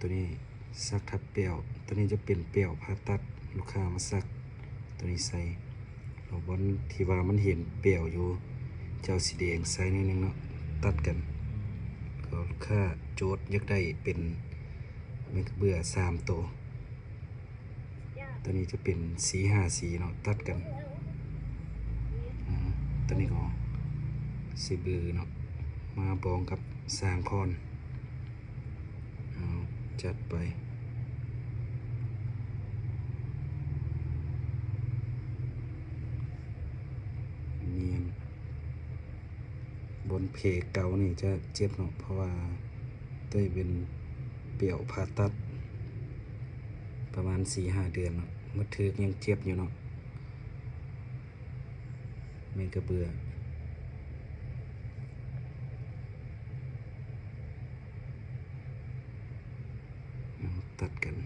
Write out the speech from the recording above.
ຕົວນີ້ສັກທັບແປ້ວ ຕົວນີ້ຈະເປັນແປ້ວຜ່າຕັດ ລູກຄ້າມາສັກຕົວນີ້ໃສ່ ແລ້ວບ່ອນທີ່ວ່າມັນເຫັນແປ້ວຢູ່ ຈະເອົາສີແດງໃສ່ໜ້ອຍໜຶ່ງເນາະ ຕັດກັນ ກໍລູກຄ້າໂຈດຢາກໄດ້ເປັນແມ່ນກະເບື້ອສາມໂຕ. ຕົວນີ້ຈະເປັນສີ່ຫ້າສີເນາະ ຕັດກັນ ອາ ຕົວນີ້ກໍຊິບືເນາະ ມາບອງກັບສ້າງຄອນ ເອົາ ຈັດໄປ ນຽນ. ບ່ອນແຜເກົ່ານີ້ຈະເຈັບເນາະ ເພາະວ່າຕົວນີ້ເປັນແປ້ວຜ່າຕັດປະມານສີ່ຫ້າເດືອນເນາະ ມາຖືກຍັງເຈັບຢູ່ເນາະ ແມ່ນກະເບື້ອ ເອົາ ຕັດກັນ.